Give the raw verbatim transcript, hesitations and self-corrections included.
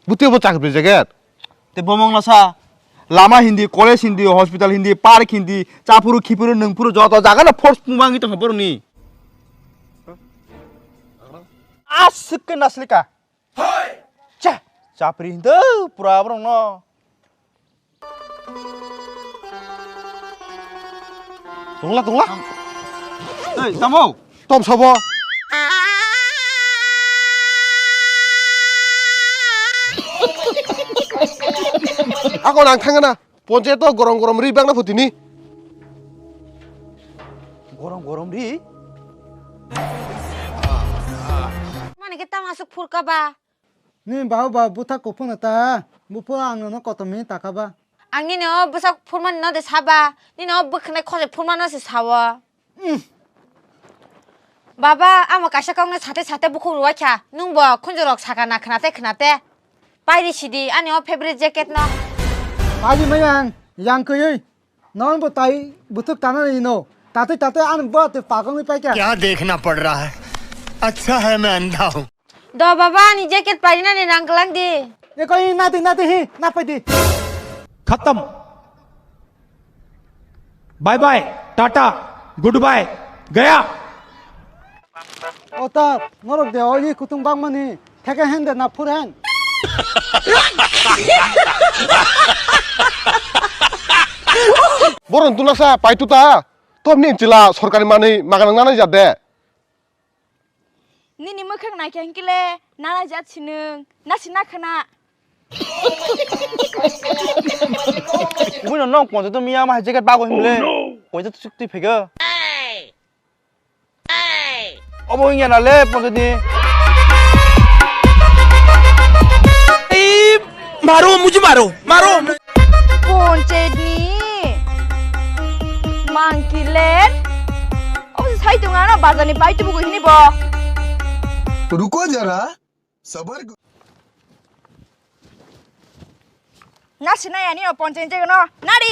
Butwi bo chakri jaget. Te bomong no sa. Lama hindi, college hindi, hospital hindi, park hindi, chapuru, khipuru, nungpuru, joto jaga no force pungmangi tongkha borokni. Aswk khe naslika. Cha, chapri hindi pura borok no. Tongla, tongla. Ei, tamo. Tom sabo. Ako nang thangana. Ponche to gorom gorom ri bagna phutini. Gorom gorom ri. Mani ke tama suk phurka ba. Ni bau ba butha kuphuna ta, bupho ang no kotom hi taka ba. Ang nini o bwsa phurmani no de saba, nini o bwkhwnai khosoi phurmano se sao. Baba, amo kaisa kokno sate sate bukhuk rwai kha, nwng bo khunjurok saka na khwnate khwnate. Pairi sidi ani o favorite jacket no. Pairi mayang, yang kuyui. Non bo tai buthuk tanani no. Tatwi tatwi ani bo te pagongwi paikha. क्या देखना पड़ रहा है? अच्छा है मैं अंधा हूँ। Do baba, ani jacket painani rang kwlang di. Ekoi nati nati hi, napai di. खत्म। Bye bye, tata, goodbye, गया। Ota, norok de oi kutung bangmani, theke hen de na phur hen. Boron tunasa, pai tuta. Tom ni chila sorkari mani maganang nanai jat de. Nini mwkhang naikha hinkhe le nana jat sinung, nasi nakhana. Buino nok ponto to miya ma jacket bago himle. Koito to sukti phega. Obo wngya na le ponto ni. मारो मुझे मारो मारो। Ponchayat ni monkey land. Obo se sai tongo ano bazar ni pai tubugo hini bo. रुको जरा, सबर करो। Na sinai ani o ponchayat ni jaga no. Nari.